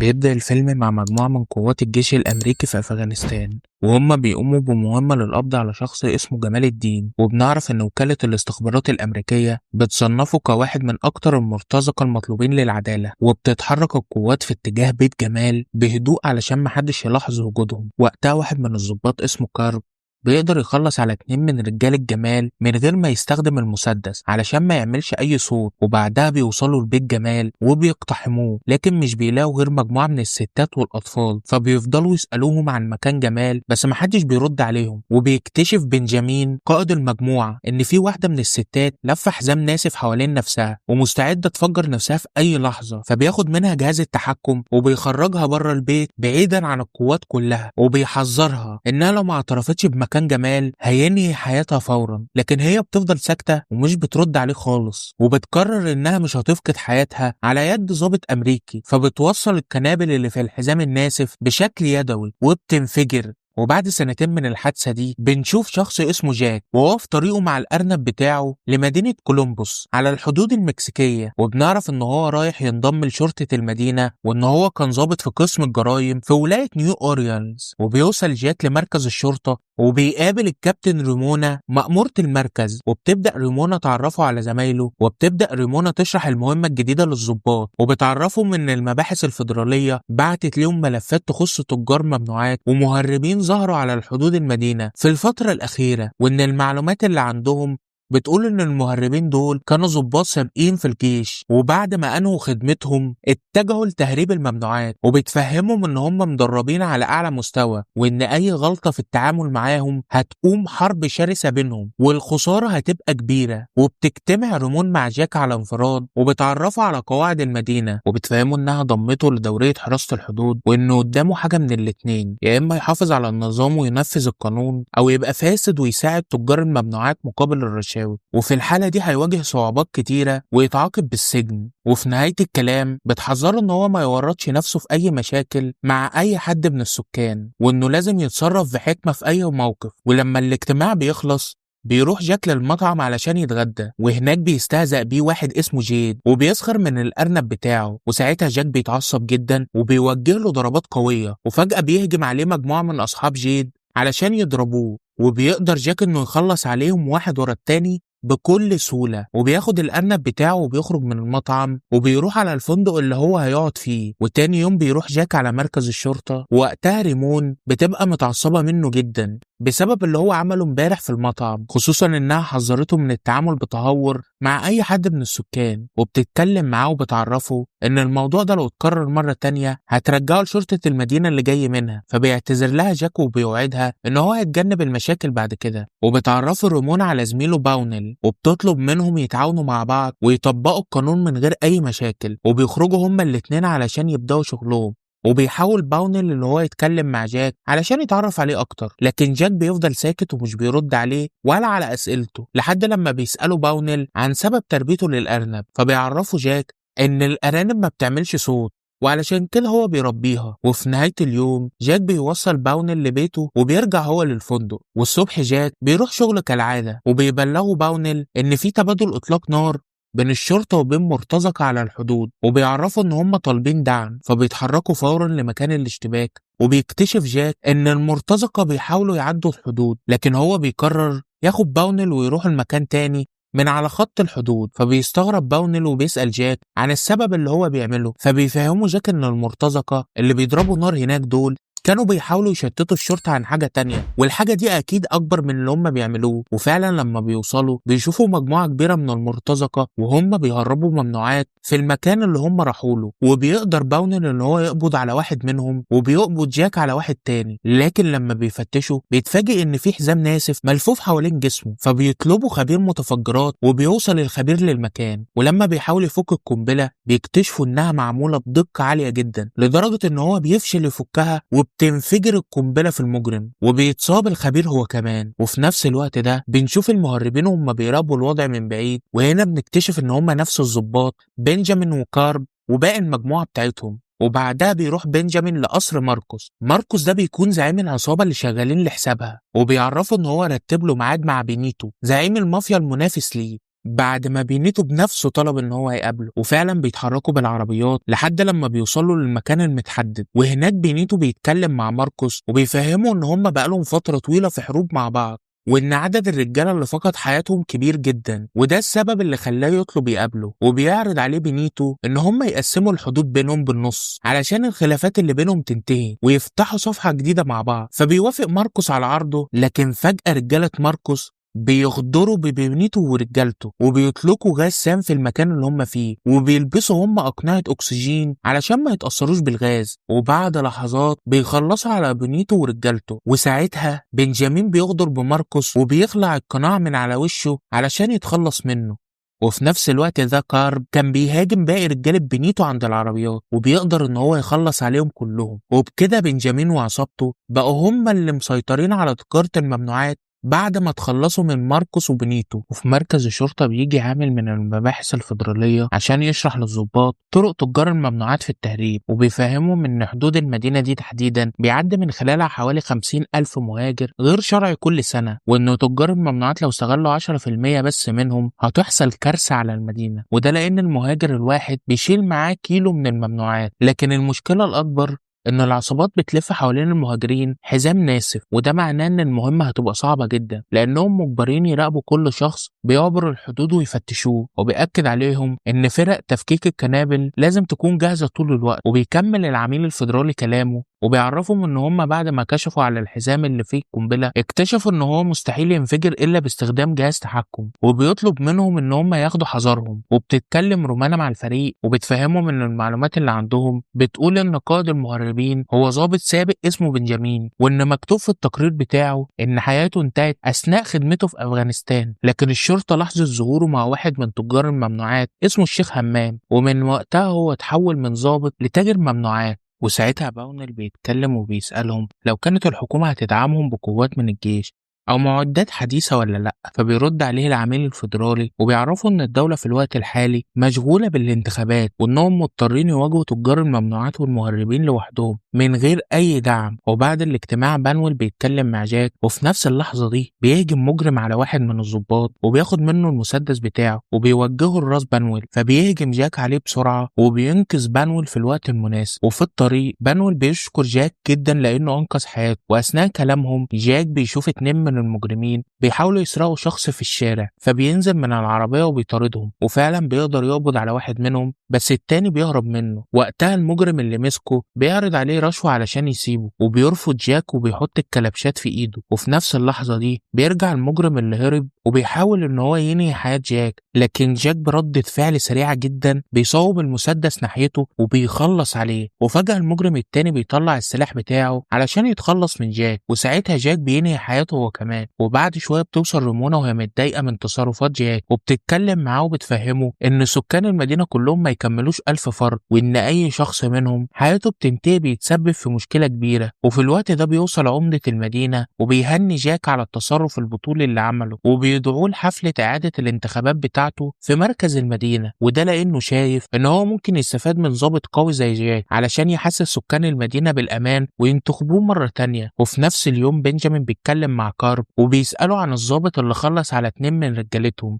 بيبدأ الفيلم مع مجموعة من قوات الجيش الأمريكي في أفغانستان، وهم بيقوموا بمهمة للقبض على شخص اسمه جمال الدين. وبنعرف إن وكالة الاستخبارات الأمريكية بتصنفه كواحد من أكتر المرتزقة المطلوبين للعدالة، وبتتحرك القوات في اتجاه بيت جمال بهدوء علشان محدش يلاحظ وجودهم. وقتها واحد من الضباط اسمه كارب بيقدر يخلص على 2 من رجال الجمال من غير ما يستخدم المسدس علشان ما يعملش أي صوت. وبعدها بيوصلوا لبيت جمال وبيقتحموه، لكن مش بيلاقوا غير مجموعة من الستات والأطفال، فبيفضلوا يسألوهم عن مكان جمال بس محدش بيرد عليهم. وبيكتشف بنجامين قائد المجموعة إن في واحدة من الستات لفة حزام ناسف حوالين نفسها ومستعدة تفجر نفسها في أي لحظة، فبياخد منها جهاز التحكم وبيخرجها بره البيت بعيدا عن القوات كلها، وبيحذرها إنها لو ما اعترفتش بمكان جمال هينهي حياتها فورا. لكن هي بتفضل ساكتة ومش بترد عليه خالص، وبتقرر انها مش هتفقد حياتها على يد ضابط امريكي، فبتوصل القنابل اللي في الحزام الناسف بشكل يدوي وبتنفجر. وبعد سنتين من الحادثة دي بنشوف شخص اسمه جاك وهو في طريقه مع الأرنب بتاعه لمدينة كولومبوس على الحدود المكسيكية، وبنعرف إن هو رايح ينضم لشرطة المدينة وإن هو كان ضابط في قسم الجرائم في ولاية نيو أوريانز. وبيوصل جاك لمركز الشرطة وبيقابل الكابتن ريمونا مأمورة المركز، وبتبدأ ريمونا تعرفه على زمايله، وبتبدأ ريمونا تشرح المهمة الجديدة للضباط، وبتعرفهم إن المباحث الفيدرالية بعتت لهم ملفات تخص تجار ممنوعات ومهربين ظهروا على الحدود المدينة في الفترة الأخيرة، وإن المعلومات اللي عندهم بتقول إن المهربين دول كانوا ضباط سابقين في الجيش، وبعد ما أنهوا خدمتهم اتجهوا لتهريب الممنوعات، وبتفهمهم إن هم مدربين على أعلى مستوى، وإن أي غلطة في التعامل معاهم هتقوم حرب شرسة بينهم والخسارة هتبقى كبيرة. وبتجتمع ريمون مع جاك على انفراد وبتعرفه على قواعد المدينة، وبتفهمه إنها ضمته لدورية حراسة الحدود، وإنه قدامه حاجة من الاتنين، يا إما يحافظ على النظام وينفذ القانون، أو يبقى فاسد ويساعد تجار الممنوعات مقابل الرشاوى، وفي الحالة دي هيواجه صعوبات كتيرة ويتعاقب بالسجن. وفي نهاية الكلام بتحذره ان هو ما يورطش نفسه في اي مشاكل مع اي حد من السكان، وانه لازم يتصرف بحكمة في اي موقف. ولما الاجتماع بيخلص بيروح جاك للمطعم علشان يتغدى، وهناك بيستهزأ بيه واحد اسمه جيد وبيسخر من الأرنب بتاعه، وساعتها جاك بيتعصب جدا وبيوجه له ضربات قوية، وفجأة بيهجم عليه مجموعة من أصحاب جيد علشان يضربوه، وبيقدر جاك انه يخلص عليهم واحد ورا التاني بكل سهولة، وبياخد الأرنب بتاعه وبيخرج من المطعم وبيروح على الفندق اللي هو هيقعد فيه. وتاني يوم بيروح جاك على مركز الشرطة، ووقتها ريمون بتبقى متعصبة منه جدا بسبب اللي هو عمله امبارح في المطعم، خصوصا انها حذرته من التعامل بتهور مع اي حد من السكان، وبتتكلم معاه وبتعرفه ان الموضوع ده لو اتكرر مرة تانية هترجعه لشرطة المدينة اللي جاي منها. فبيعتذر لها جاك وبيوعدها ان هو هيتجنب المشاكل بعد كده. وبتعرفه ريمون على زميله باونل، وبتطلب منهم يتعاونوا مع بعض ويطبقوا القانون من غير اي مشاكل، وبيخرجوا هما الاتنين علشان يبدأوا شغلهم. وبيحاول باونل ان هو يتكلم مع جاك علشان يتعرف عليه اكتر، لكن جاك بيفضل ساكت ومش بيرد عليه ولا على اسئلته، لحد لما بيسأله باونل عن سبب تربيته للارنب، فبيعرفه جاك ان الارانب ما بتعملش صوت وعلشان كده هو بيربيها. وفي نهاية اليوم جاك بيوصل باونل لبيته وبيرجع هو للفندق. والصبح جاك بيروح شغله كالعادة، وبيبلغوا باونل ان في تبادل اطلاق نار بين الشرطة وبين مرتزقة على الحدود، وبيعرفوا إن هم طالبين دعم، فبيتحركوا فورا لمكان الاشتباك. وبيكتشف جاك إن المرتزقة بيحاولوا يعدوا الحدود، لكن هو بيقرر ياخد باونل ويروح المكان تاني من على خط الحدود. فبيستغرب باونل وبيسأل جاك عن السبب اللي هو بيعمله، فبيفهموا جاك إن المرتزقة اللي بيضربوا نار هناك دول كانوا بيحاولوا يشتتوا الشرطة عن حاجة تانية، والحاجة دي أكيد أكبر من اللي هم بيعملوه. وفعلا لما بيوصلوا بيشوفوا مجموعة كبيرة من المرتزقة وهم بيهربوا ممنوعات في المكان اللي هم راحوا له، وبيقدر باونل إن هو يقبض على واحد منهم وبيقبض جاك على واحد تاني، لكن لما بيفتشوا بيتفاجئ إن في حزام ناسف ملفوف حوالين جسمه، فبيطلبوا خبير متفجرات وبيوصل الخبير للمكان. ولما بيحاول يفك القنبلة بيكتشفوا إنها معمولة بدقة عالية جدا لدرجة إن هو بيفشل يفكها وبتنفجر القنبلة في المجرم، وبيتصاب الخبير هو كمان. وفي نفس الوقت ده بنشوف المهربين وهم بيراقبوا الوضع من بعيد، وهنا بنكتشف ان هم نفس الضباط بنجامين وكارب وباقي المجموعة بتاعتهم. وبعدها بيروح بنجامين لقصر ماركوس. ماركوس ده بيكون زعيم العصابة اللي شغالين لحسابها، وبيعرفوا ان هو رتب له ميعاد مع بينيتو زعيم المافيا المنافس ليه. بعد ما بينيتو بنفسه طلب ان هو يقابله. وفعلا بيتحركوا بالعربيات لحد لما بيوصلوا للمكان المتحدد، وهناك بينيتو بيتكلم مع ماركوس وبيفهمه ان هم بقالهم فترة طويلة في حروب مع بعض، وان عدد الرجالة اللي فقد حياتهم كبير جدا، وده السبب اللي خلاه يطلب يقابله. وبيعرض عليه بينيتو ان هم يقسموا الحدود بينهم بالنص علشان الخلافات اللي بينهم تنتهي ويفتحوا صفحة جديدة مع بعض. فبيوافق ماركوس على عرضه، لكن فجاة رجاله ماركوس بيغدروا ببينيتو ورجالته وبيطلقوا غاز سام في المكان اللي هم فيه، وبيلبسوا هم أقنعة أكسجين علشان ما يتأثروش بالغاز. وبعد لحظات بيخلصوا على بينيتو ورجالته، وساعتها بنجامين بيغدر بماركوس وبيخلع القناع من على وشه علشان يتخلص منه. وفي نفس الوقت ده كارب كان بيهاجم باقي رجالة بنيتو عند العربيات وبيقدر ان هو يخلص عليهم كلهم. وبكده بنجامين وعصابته بقوا هم اللي مسيطرين على تجارة الممنوعات بعد ما تخلصوا من ماركوس وبنيتو. وفي مركز الشرطة بيجي عامل من المباحث الفيدرالية عشان يشرح للضباط طرق تجار الممنوعات في التهريب، وبيفهمهم إن حدود المدينة دي تحديدا بيعدي من خلالها حوالي 50,000 مهاجر غير شرعي كل سنة، وإن تجار الممنوعات لو استغلوا 10% بس منهم هتحصل كارثة على المدينة، وده لأن المهاجر الواحد بيشيل معاه كيلو من الممنوعات. لكن المشكلة الأكبر إن العصابات بتلف حوالين المهاجرين حزام ناسف، وده معناه إن المهمة هتبقى صعبة جدا لأنهم مجبرين يراقبوا كل شخص بيعبر الحدود ويفتشوه. وبيأكد عليهم إن فرق تفكيك القنابل لازم تكون جاهزة طول الوقت. وبيكمل العميل الفيدرالي كلامه وبيعرفهم إن هم بعد ما كشفوا على الحزام اللي فيه القنبلة اكتشفوا إن هو مستحيل ينفجر إلا باستخدام جهاز تحكم، وبيطلب منهم إن هم ياخدوا حذرهم. وبتتكلم رومانا مع الفريق وبتفهمهم إن المعلومات اللي عندهم بتقول إن قائد المهربين هو ضابط سابق اسمه بنجامين، وإن مكتوب في التقرير بتاعه إن حياته انتهت أثناء خدمته في أفغانستان، لكن الشرطة لاحظت ظهوره مع واحد من تجار الممنوعات اسمه الشيخ همام، ومن وقتها هو اتحول من ضابط لتاجر ممنوعات. وساعتها باونل بيتكلم وبيسألهم لو كانت الحكومة هتدعمهم بقوات من الجيش أو معدات حديثة ولا لأ. فبيرد عليه العميل الفيدرالي وبيعرفوا إن الدولة في الوقت الحالي مشغولة بالانتخابات، وإنهم مضطرين يواجهوا تجار الممنوعات والمهربين لوحدهم من غير أي دعم. وبعد الاجتماع بانويل بيتكلم مع جاك، وفي نفس اللحظة دي بيهجم مجرم على واحد من الضباط وبياخد منه المسدس بتاعه وبيوجهه لراس بانويل، فبيهجم جاك عليه بسرعة وبينقذ بانويل في الوقت المناسب. وفي الطريق بانويل بيشكر جاك جدا لأنه أنقذ حياته. وأثناء كلامهم جاك بيشوف 2 من المجرمين بيحاولوا يسرقوا شخص في الشارع، فبينزل من العربية وبيطاردهم، وفعلا بيقدر يقبض على واحد منهم بس التاني بيهرب منه. وقتها المجرم اللي مسكه بيعرض عليه رشوة علشان يسيبه، وبيرفض جاك وبيحط الكلبشات في ايده. وفي نفس اللحظة دي بيرجع المجرم اللي هرب وبيحاول ان هو ينهي حياة جاك، لكن جاك بردة فعل سريعة جدا بيصوب المسدس ناحيته وبيخلص عليه. وفجأة المجرم التاني بيطلع السلاح بتاعه علشان يتخلص من جاك، وساعتها جاك بينهي حياته هو كمان. وبعد شوية بتوصل ريمونا وهي متضايقة من تصرفات جاك، وبتتكلم معاه وبتفهمه ان سكان المدينة كلهم ما يكملوش 1000 فرد، وان اي شخص منهم حياته بتنتهي بيتسبب في مشكلة كبيرة. وفي الوقت ده بيوصل عمدة المدينة وبيهني جاك على التصرف البطولي اللي عمله، وبيدعوه لحفلة إعادة الانتخابات بتاعته في مركز المدينة، وده لأنه شايف إن هو ممكن يستفاد من ضابط قوي زي جاك علشان يحسس سكان المدينة بالأمان وينتخبوه مرة تانية. وفي نفس اليوم بنجامين بيتكلم مع كارب وبيسأله عن الضابط اللي خلص على 2 من رجالتهم،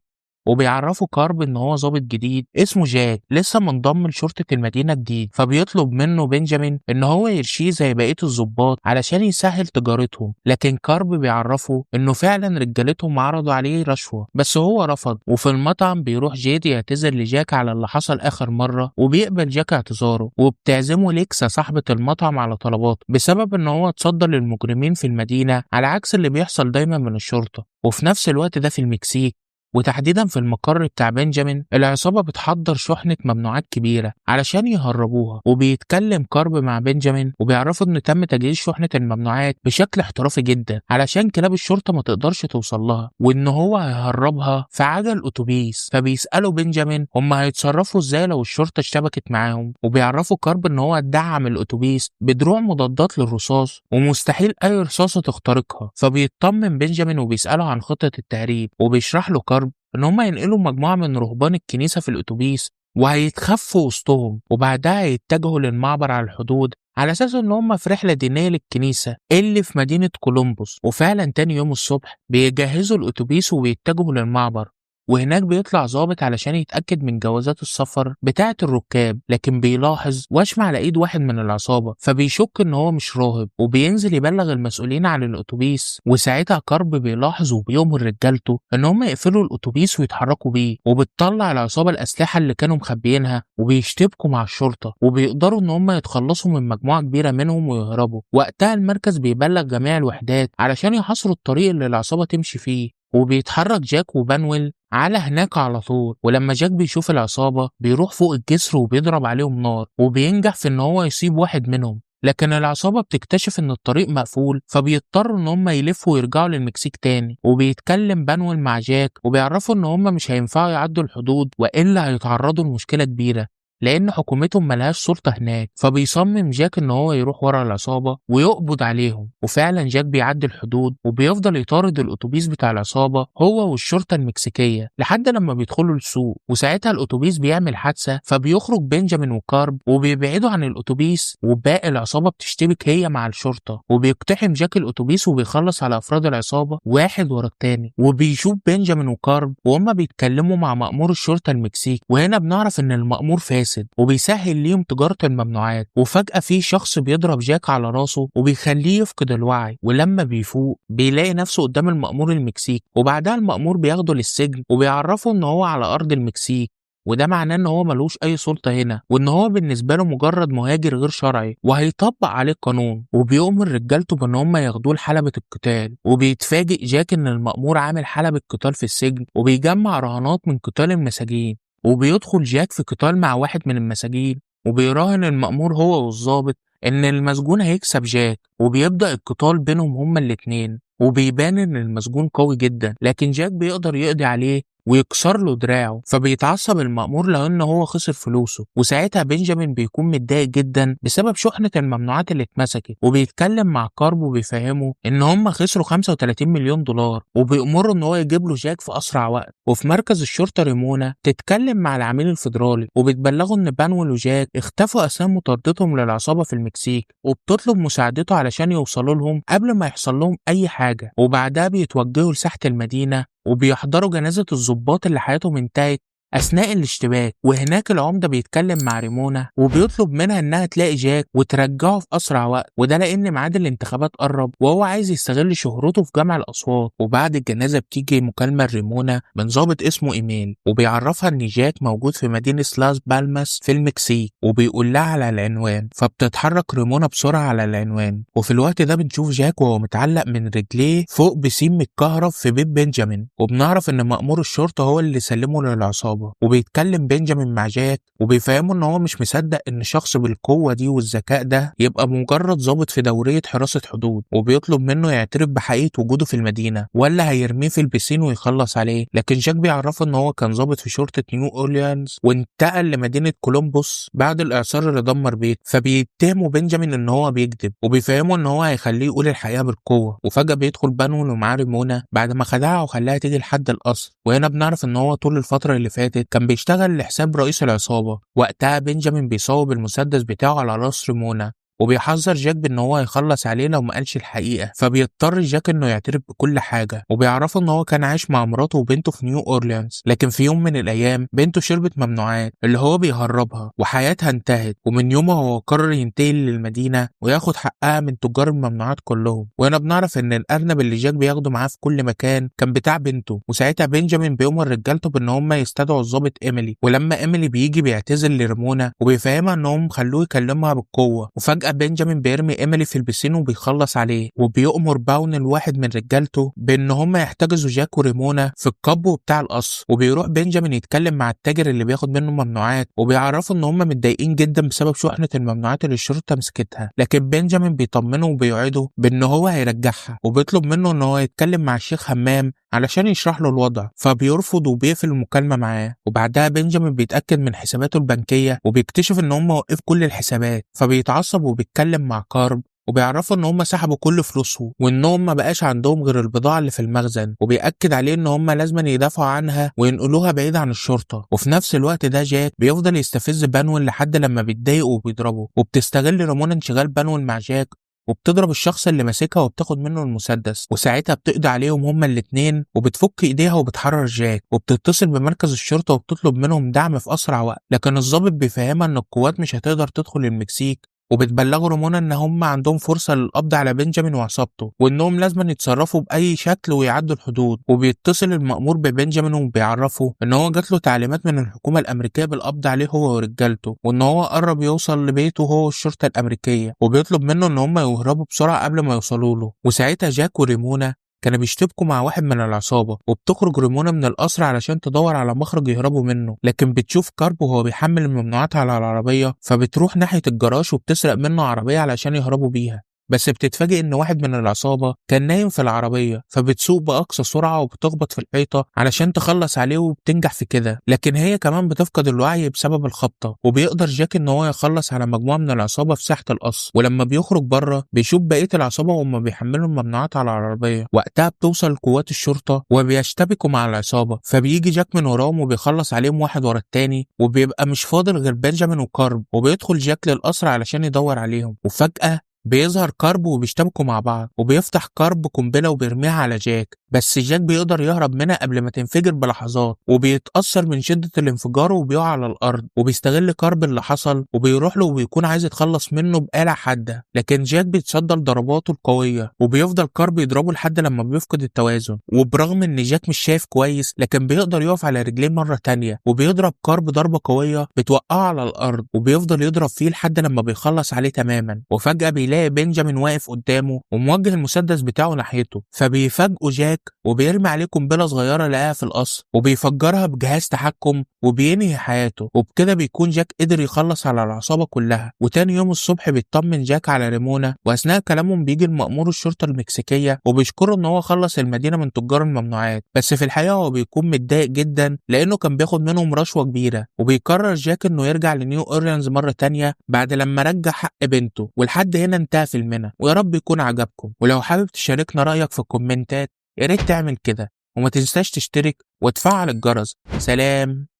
وبيعرفوا كارب ان هو ضابط جديد اسمه جاك لسه منضم لشرطة المدينة جديد. فبيطلب منه بنجامين ان هو يرشيه زي بقية الضباط علشان يسهل تجارتهم، لكن كارب بيعرفه انه فعلا رجالتهم عرضوا عليه رشوة بس هو رفض. وفي المطعم بيروح جيد يعتذر لجاك على اللي حصل اخر مرة، وبيقبل جاك اعتذاره، وبتعزمه ليكسا صاحبة المطعم على طلباته بسبب ان هو اتصدى للمجرمين في المدينة على عكس اللي بيحصل دايما من الشرطة. وفي نفس الوقت ده في المكسيك وتحديدا في المقر بتاع بنجامين العصابة بتحضر شحنة ممنوعات كبيرة علشان يهربوها، وبيتكلم كارب مع بنجامين وبيعرفوا ان تم تجهيز شحنة الممنوعات بشكل احترافي جدا علشان كلاب الشرطة ما تقدرش توصل لها، وان هو هيهربها في عجل اتوبيس. فبيسألوا بنجامين هم هيتصرفوا ازاي لو الشرطة اشتبكت معاهم، وبيعرفوا كارب ان هو دعم الاتوبيس بدروع مضادات للرصاص ومستحيل اي رصاصة تخترقها. فبيطمن بنجامين وبيسأله عن خطة التهريب، وبيشرح له كارب ان هم ينقلوا مجموعة من رهبان الكنيسة في الاتوبيس وهيتخفوا وسطهم، وبعدها يتجهوا للمعبر على الحدود على اساس ان هم في رحلة دينية للكنيسة اللي في مدينة كولومبوس. وفعلا تاني يوم الصبح بيجهزوا الاتوبيس وبيتجهوا للمعبر، وهناك بيطلع ظابط علشان يتأكد من جوازات السفر بتاعة الركاب، لكن بيلاحظ وشم على ايد واحد من العصابة فبيشك ان هو مش راهب، وبينزل يبلغ المسؤولين عن الاتوبيس. وساعتها كارب بيلاحظ وبيأمر رجالته ان هم يقفلوا الاتوبيس ويتحركوا بيه، وبتطلع العصابة الأسلحة اللي كانوا مخبيينها وبيشتبكوا مع الشرطة، وبيقدروا ان هم يتخلصوا من مجموعة كبيرة منهم ويهربوا. وقتها المركز بيبلغ جميع الوحدات علشان يحاصروا الطريق اللي العصابة تمشي فيه، وبيتحرك جاك وبانويل على هناك على طول. ولما جاك بيشوف العصابة بيروح فوق الجسر وبيضرب عليهم نار، وبينجح في ان هو يصيب واحد منهم، لكن العصابة بتكتشف ان الطريق مقفول فبيضطروا ان هم يلفوا ويرجعوا للمكسيك تاني. وبيتكلم بانويل مع جاك وبيعرفوا ان هم مش هينفعوا يعدوا الحدود والا هيتعرضوا لمشكلة كبيرة لان حكومتهم ملهاش سلطة هناك. فبيصمم جاك ان هو يروح ورا العصابة ويقبض عليهم، وفعلا جاك بيعدي الحدود وبيفضل يطارد الاتوبيس بتاع العصابة هو والشرطة المكسيكية لحد لما بيدخلوا السوق. وساعتها الاتوبيس بيعمل حادثة فبيخرج بنجامين وكارب وبيبعدوا عن الاتوبيس، وباقي العصابة بتشتبك هي مع الشرطة، وبيقتحم جاك الاتوبيس وبيخلص على افراد العصابة واحد ورا التاني. وبيشوف بنجامين وكارب وهما بيتكلموا مع مأمور الشرطة المكسيكي، وهنا بنعرف ان المأمور فاسد وبيسهل ليهم تجارة الممنوعات. وفجأة في شخص بيضرب جاك على راسه وبيخليه يفقد الوعي، ولما بيفوق بيلاقي نفسه قدام المأمور المكسيكي. وبعدها المأمور بياخده للسجن وبيعرفه ان هو على أرض المكسيك، وده معناه ان هو ملوش اي سلطة هنا، وان هو بالنسبة له مجرد مهاجر غير شرعي وهيطبق عليه القانون. وبيؤمر رجالته بان هم ياخدوه لحلبة القتال، وبيتفاجئ جاك ان المأمور عامل حلبة قتال في السجن وبيجمع رهانات من قتال المساجين. وبيدخل جاك في قتال مع واحد من المساجين، وبيراهن المأمور هو والضابط إن المسجون هيكسب جاك، وبيبدأ القتال بينهم هما الاتنين. وبيبان إن المسجون قوي جدا، لكن جاك بيقدر يقضي عليه ويكسر له دراعه، فبيتعصب المأمور لأن هو خسر فلوسه. وساعتها بنجامين بيكون متضايق جدا بسبب شحنة الممنوعات اللي اتمسكت، وبيتكلم مع كارب وبيفهمه إن هم خسروا 35 مليون دولار، وبيأمره إن هو يجيب له جاك في أسرع وقت. وفي مركز الشرطة ريمونا تتكلم مع العميل الفيدرالي وبتبلغه إن بانويل وجاك اختفوا أثناء مطاردتهم للعصابة في المكسيك، وبتطلب مساعدته علشان يوصلوا لهم قبل ما يحصل لهم أي حاجة. وبعدها بيتوجهوا لساحة المدينة وبيحضروا جنازة الضباط اللي حياتهم انتهت أثناء الاشتباك. وهناك العمدة بيتكلم مع ريمونا وبيطلب منها إنها تلاقي جاك وترجعه في أسرع وقت، وده لأن ميعاد الانتخابات قرب وهو عايز يستغل شهرته في جمع الأصوات. وبعد الجنازة بتيجي مكالمة لريمونا من ضابط اسمه إيميل، وبيعرفها إن جاك موجود في مدينة لاس بالماس في المكسيك، وبيقول لها على العنوان. فبتتحرك ريمونا بسرعة على العنوان، وفي الوقت ده بنشوف جاك وهو متعلق من رجليه فوق بسيم متكهرب في بيت بنجامين، وبنعرف إن مأمور الشرطة هو اللي سلمه للعصابة. وبيتكلم بنجامين مع جاك وبيفهمه ان هو مش مصدق ان شخص بالقوة دي والذكاء ده يبقى مجرد ضابط في دورية حراسة حدود، وبيطلب منه يعترف بحقيقة وجوده في المدينة ولا هيرميه في البسين ويخلص عليه. لكن جاك بيعرفه ان هو كان ضابط في شرطة نيو اورليانز وانتقل لمدينة كولومبوس بعد الاعصار اللي دمر بيته، فبيتهمه بنجامين ان هو بيكذب وبيفهمه ان هو هيخليه يقول الحقيقة بالقوة. وفجأة بيدخل بانويل ومعاه ريمونا بعد ما خدعها وخلاها تيجي لحد القصر، وهنا بنعرف ان هو طول الفترة اللي فاتت كان بيشتغل لحساب رئيس العصابة. وقتها بنجامين بيصوب المسدس بتاعه على راس ريمونا وبيحذر جاك بان هو هيخلص عليه لو ما قالش الحقيقة، فبيضطر جاك انه يعترف بكل حاجة، وبيعرفه ان هو كان عايش مع مراته وبنته في نيو اورليانز، لكن في يوم من الايام بنته شربت ممنوعات اللي هو بيهربها وحياتها انتهت، ومن يومها هو قرر ينتقل للمدينة وياخد حقها من تجار الممنوعات كلهم. وهنا بنعرف ان الارنب اللي جاك بياخده معاه في كل مكان كان بتاع بنته. وساعتها بنجامين بيأمر رجالته بان هم يستدعوا الضابط ايميلي، ولما ايميلي بيجي بيعتذر لريمونا وبيفهمها انهم خلوه يكلمها بالقوة. وفجأة بنجامين بيرمي ايميلي في البسين وبيخلص عليه، وبيؤمر باون الواحد من رجالته بان هم يحتجزوا جاك وريمونا في القبو بتاع القصر. وبيروح بنجامين يتكلم مع التاجر اللي بياخد منه ممنوعات وبيعرفه ان هم متضايقين جدا بسبب شحنة الممنوعات اللي الشرطة مسكتها، لكن بنجامين بيطمنه وبيوعده بان هو هيرجعها، وبيطلب منه ان هو يتكلم مع الشيخ همام علشان يشرح له الوضع، فبيرفض وبيقفل المكالمة معاه. وبعدها بنجامين بيتأكد من حساباته البنكية وبيكتشف ان هم وقفوا كل الحسابات، فبيتعصب وبيتكلم مع كارب وبيعرفوا ان هم سحبوا كل فلوسه وانهم ما بقاش عندهم غير البضاعة اللي في المخزن، وبيأكد عليه ان هم لازم يدافعوا عنها وينقلوها بعيد عن الشرطة. وفي نفس الوقت ده جاك بيفضل يستفز بانويل لحد لما بيتضايق وبيضربه، وبتستغل ريمونا انشغال بانويل مع جاك وبتضرب الشخص اللي ماسكها وبتاخد منه المسدس، وساعتها بتقضي عليهم هما الاتنين وبتفك ايديها وبتحرر جاك، وبتتصل بمركز الشرطة وبتطلب منهم دعم في أسرع وقت، لكن الضابط بيفهمها إن القوات مش هتقدر تدخل المكسيك، وبتبلغوا ريمونا ان هم عندهم فرصة للقبض على بنجامين وعصابته وانهم لازم يتصرفوا باي شكل ويعدوا الحدود. وبيتصل المأمور ببنجامين وبيعرفه ان هو جات له تعليمات من الحكومة الامريكية بالقبض عليه هو ورجالته، وان هو قرب يوصل لبيته هو والشرطة الامريكية، وبيطلب منه ان هم يهربوا بسرعة قبل ما يوصلوا له. وساعتها جاك وريمونا كانوا بيشتبكوا مع واحد من العصابة، وبتخرج ريمونا من القصر علشان تدور على مخرج يهربوا منه، لكن بتشوف كارب وهو بيحمل الممنوعات على العربية، فبتروح ناحية الجراج وبتسرق منه عربية علشان يهربوا بيها. بس بتتفاجئ ان واحد من العصابة كان نايم في العربية، فبتسوق بأقصى سرعة وبتخبط في الحيطة علشان تخلص عليه وبتنجح في كده، لكن هي كمان بتفقد الوعي بسبب الخبطة. وبيقدر جاك ان هو يخلص على مجموعة من العصابة في ساحة القصر، ولما بيخرج بره بيشوف بقية العصابة وهم بيحملوا الممنوعات على العربية. وقتها بتوصل قوات الشرطة وبيشتبكوا مع العصابة، فبيجي جاك من وراهم وبيخلص عليهم واحد ورا التاني، وبيبقى مش فاضل غير بنجامين وكارب. وبيدخل جاك للقصر علشان يدور عليهم، وفجأة بيظهر كارب وبيشتبكوا مع بعض، وبيفتح كارب قنبلة وبيرميها على جاك، بس جاك بيقدر يهرب منها قبل ما تنفجر بلحظات، وبيتأثر من شدة الانفجار وبيقع على الأرض. وبيستغل كارب اللي حصل وبيروح له وبيكون عايز يتخلص منه بآلة حادة، لكن جاك بيتصدى لضرباته القوية، وبيفضل كارب يضربه لحد لما بيفقد التوازن. وبرغم ان جاك مش شايف كويس لكن بيقدر يقف على رجليه مرة تانية، وبيضرب كارب ضربة قوية بتوقعه على الأرض، وبيفضل يضرب فيه لحد لما بيخلص عليه تماما. وفجأة بيلاقي بنجامين واقف قدامه وموجه المسدس بتاعه ناحيته، فبيفاجئه جاك وبيرمي عليه قنبلة صغيرة لقاها في القصر وبيفجرها بجهاز تحكم وبينهي حياته. وبكده بيكون جاك قدر يخلص على العصابة كلها. وتاني يوم الصبح بيطمن جاك على ريمونا، واثناء كلامهم بيجي المأمور الشرطة المكسيكيه وبيشكره ان هو خلص المدينة من تجار الممنوعات، بس في الحقيقة هو بيكون متضايق جدا لانه كان بياخد منهم رشوة كبيرة. وبيقرر جاك انه يرجع لنيو اورليانز مرة تانية بعد لما رجع حق بنته. ولحد هنا انتهى فيلمنا، ويا رب يكون عجبكم. ولو حابب تشاركنا رأيك في الكومنتات يا ريت تعمل كده، وما تنساش تشترك وتفعل الجرس. سلام.